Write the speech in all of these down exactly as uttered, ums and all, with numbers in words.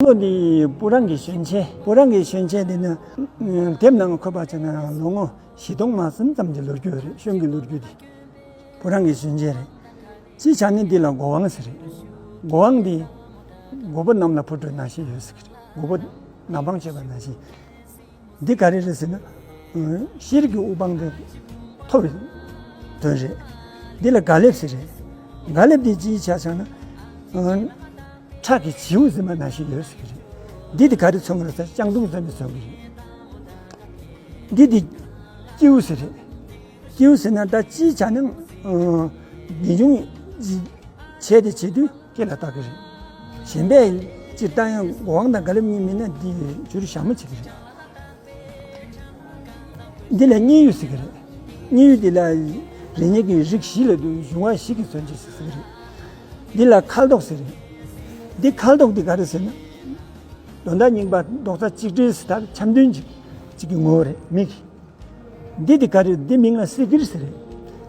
ལོ་འདི་སྤུ་རང་གི་ཞོན་ཆས། སྤུ་རང་གི་ཞོན་ཆས་འདི་ནི་དེབ་ནང་འཁོད་པ་བྱས་ན་ལོ་ངོ་བཞི་སྟོང་མ་ཟིན་ཙམ་གྱི་ལོ་རྒྱུས་རེད། ཞོན་གྱི་ལོ་རྒྱུས་འདི་སྤུ་རང་གི་ཞོན་ཆས་རེད། སྤྱིའི་ཆ་ནས་འདི་ལ་མགོ་དབང་ཟེར་རེད། མགོ་དབང་འདི་མགོ་བོ་གནམ་ལ་འཕུར་འགྲོ་ནང་བཞིན་ཡོད་ཟེར་གི་རེད། མགོ་བོ་ནག་པང་བྱས་པ་ནང་བཞིན། འདི་ག་རེ་རེད་ཟེར་ན། ཤེལ་གྱི་དབུ་འཕང་དེ་མཐོ་བའི་དོན་རེད། འདི་ལ་དགའ་ལེབ་ཟེར་རེད། དགའ་ལེབ་འདི་སྤྱིའི་ཆ་བཞག་ན། ཁྲག་གི་བྱིའུ་ཟིན་པ་ནང་བཞིན་ཡོད་ཟེར་གི་རེད། འདི་དེ་ག་རེ་མཚོན་གི་རེད་ཟེར་ན་ལྕང་ཐུང་ཟིན་པའི་མཚོན་གི་རེད། འདི་དེ་སྤྱིའུ་ཟེར་རེད། སྤྱིའུ་ཟེར་ན་ད་སྤྱིའི་ཆ་ནས་ངེས་འབྱུང་བྱས་ཏེ་བྱེད་དུས། སྐེ་ལ་བཏགས་ཀྱི་རེད། གཞན་པས་སྤྱིར་བཏང་ཡང་མགོ་དབང་དང་དགའ་ལེབ་གཉིས་མིན་ན་འདི་བྱུ་རུ་ཞྭ་མོ་བྱེད་ཀྱི་རེད། འདི་ལ་མཉེ་ཡུ་ཟེར་གྱི་རེད། མཉེ་ཡུ་འདི་ལ་རིགས་ལྔ་གི་རིགས་བཞི་ལ་འདུ་གཞུང་བ་བཞི་གི་མཚོན་བྱེད་ཟེར་གྱི་རེད། འདི་ལ་ཁ་དོག་ཟེར་རེད། འདི་ཁ་དོག་འདི་ག་རེ་ཟེར་ན། དོན་དག་རྙིང་པ་རྡོག་རྩ་གཅིག་སྒྲིལ་ཟེར་ད་འཆམ་མཐུན་གཅིག་གཅིག་གི་ངོ་བོ་རེད་མིག་གི། འདི་དེ་ག་རེ་འདི་མིང་ལ་སེ་གིར་ཟེར་རེད།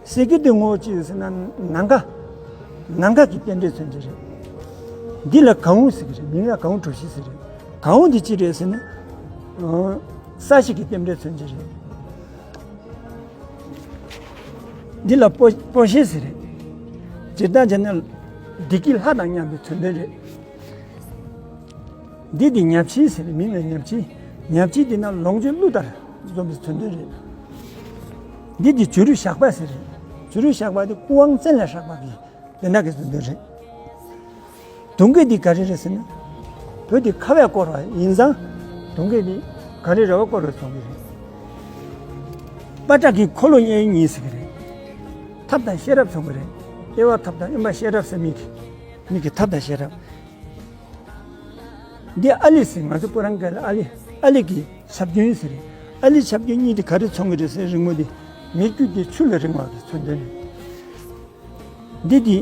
སེ་གིར་དེ་ངོ་བོ་ཅི་ཡོད་ཟེར་ན་ནམ་མཁའ། ནམ་མཁའ་གི་རྟེན་འབྲེལ་མཚོན་བྱེད་རེད། འདི་ལ་གའུ་ཟེར་གི་རེད། མིང་ལ་གའུ་གྲུ་བཞི་ཟེར་རེད། གའུ་འདི་ཅི་རེད་ཟེར་ན། ས་གཞི་གི་རྟེན་འབྲེལ་མཚོན་བྱེད་རེད། འདི་ལ་པོ་པོ་ཤེ་ཟེར་རེད། སྤྱིར་བཏང་བྱས་ན་བདེ་སྐྱིད་ལྷ་དང་མཉམ་པའི་མཚོན་དོན་རེད། འདི་དེ་ཉ་ཕྱིས་ཟེར་རེད། མིང་ལ་ཉ་ཕྱིས། ཉ་ཕྱིས་དེ་ན་ལོངས་སྤྱོད་ཀླུ་ལྟར་འཛོམས་པའི་མཚོན་དོན་རེད། འདི་དེ་བྱུ་རུ་ཞགས་པ་ཟེར་རེད། བྱུ་རུ་ཞགས་པ་དེ་སྐུ་དབང་བཙན་ལ་བཞག་པ་གི་དེ་འདྲ་གི་མཚོན་དོན་རེད། དུང་སྐད་འདི་ག་རེ་རེད་ཟེར་ན། བོད་དེ་ཁ་བས་བསྐོར་བ་ཡིན་ཙང་། དུང་སྐད་འདི་གངས་རི་ར་བས་བསྐོར་བའི་ཚོགས་ཀྱི་རེད། པ་ཏྲ་གི་འཁོར་ལོ་གཡས་གཡོན་གཉིས་ཟེར་གི་རེད། ཐབས་དང་ཤེས་རབ་མཚོན་གི་རེད། དབྱེ་བ་ཐབས་དང་དབེན་པ་ཤེས་རབ་ཟེར་མི་གི། མི་གི་ཐབས་དང་ཤེས་རབ། འདི་ཨ་ལི་ཟེར། ང་ཚོ་སྤུ་རང་སྐད་ལ་ཨ་ལི། ཨ་ལི་གི་ཆབ་རྒྱུན་ཟེར་རེད། ཨ་ལི་ཆབ་རྒྱུན་གཉིས་དེ་ག་རེ་མཚོན་གི་རེད་ཟེར་རིང་མོ་དེ། མི་རྒྱུད་དེ་ཆུ་ལས་རིང་བ་གི་མཚོན་དོན་རེད། འདི་དེ་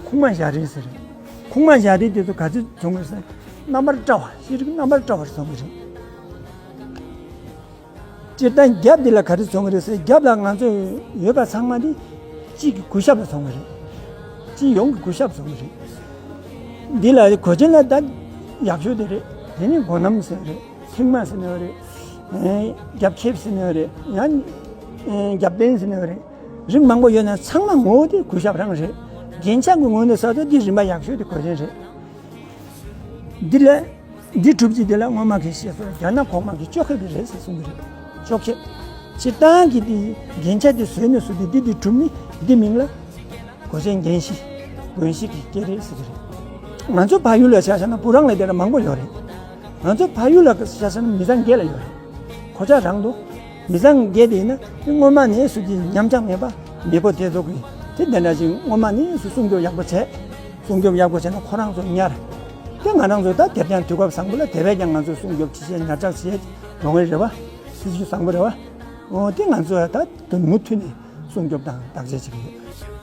ཁུག་མ་བཞག་རེད་ཟེར། ཁུག་མ་བཞག་རེད་དེ་ཚོ་ག་ཚོད་མཚོན་གི་རེད་ཟེར། རྣམ་པར་བཀྲ་བ། ཤེས་རིག་རྣམ་པར་བཀྲ་བར་མཚོན་གི་རེད། སྤྱིར་བཏང་རྒྱབ་འདི་ལ་ག་རེ་མཚོན་གི་རེད་ཟེར། རྒྱབ་ལ་ང་ཚོ་ཡོད་པ་ཚང་མ་འདི་སྤྱི་གི་གུས་ཞབས་ལ་མཚོན་གི་རེད། སྤྱི་ཡོངས་ཀྱི་གུས་ཞབས་མཚོན་གི་རེད། འདི་ལ་གོས་ཆེན་ལ་ད་ཡག་ཤོས་དེ་རེད། དེ་ནི་མགོ་ནམ་ཟེར་རེད། མཐིང་མ་ཟེར་ནི་རེད། རྒྱབ་ཁེབས་ཟེར་ནི་རེད། ཡང་རྒྱབ་རྟེན་ཟེར་ནི་རེད། རིགས་མང་པོ་ཡོད་ན་ཚང་མ་ངོ་བོ་དེ་གུས་ཞབས་རང་རེད། རྒྱན་ཆ་གི་ངོས་ནས་ཟེར་དུས་འདི་རིན་པ་ཡག་ཤོས་དེ་གོས་ཆེན་རེད། འདི་ལས། འདི་གྲུབ་ཅིག་དེ་ལ་སྔོན་མ་གི་བཤད་སྲོལ་རྒྱ་ནག་གོང་མ་གི་ཅོག་ཁེབས་རེད་ཟེར་གསུང་གི་རེད། ཅོག་ཁེབས། སྤྱིར་བཏང་གི་འདི་རྒྱན་ཆ་དེ་བཟོས་ནས་བཟོས་ཏེ་འདི་འདི་གྲུབ་ནི་འདི་མིང་ལ་གོས་ཆེན་རྒྱན་བཞི། གོན་བཞི་གི་སྐྱེས་རིགས་ཟེར་གི་རེད། ང་ཚོ་ཕ་ཡུལ་ལ་ཆ་བཞག་ན་སྤུ་རང་ལ་དེ་འདྲ་མང་པོ་ཡོད་རེད། ང་ཚོ་ཕ་ཡུལ་ལ་ཆ་བཞག་ན་མི་ཚང་བརྒྱད་ལ་ཡོད་རེད། གོ་ཆ་རང་འདུག་མི་ཚང་བརྒྱད་དེ་ཡིན་ན་དེ་སྔོན་མ་ནས་སུ་གི་ཉམས་ཆག་མེད་པ་མེས་པོ་དེ་ཚོ་གི་དེ་དེ་འདྲ་ཞིག་སྔོན་མ་ནས་སུ་སྲུང་སྐྱོབ་ཡག་པོ་བྱས། སྲུང་སྐྱོབ་ཡག་པོ་བྱས་ན་ཁོ་རང་ཚོ་ཉར། དེ་ང་རང་ཚོ་ད་དེབ་ཀྱང་དུས་སྐབས་བཟང་པོ་ལ་དེ་བས་ཀྱང་ང་ཚོ་སྲུང་སྐྱོབ་ཅི་བྱས་ཉར་ཚགས་བྱས་ཡོང་གི་རེད་བ། སྲིད་ཇུས་བཟང་པོ་རེད་བ། འོ་དེ་ང་ཚོ་ད་དུ་མུ་མཐུད་ནས་སྲུང་སྐྱོབ་དང་བདག་གཅེས་བྱེད་ཀྱི་ཡོད།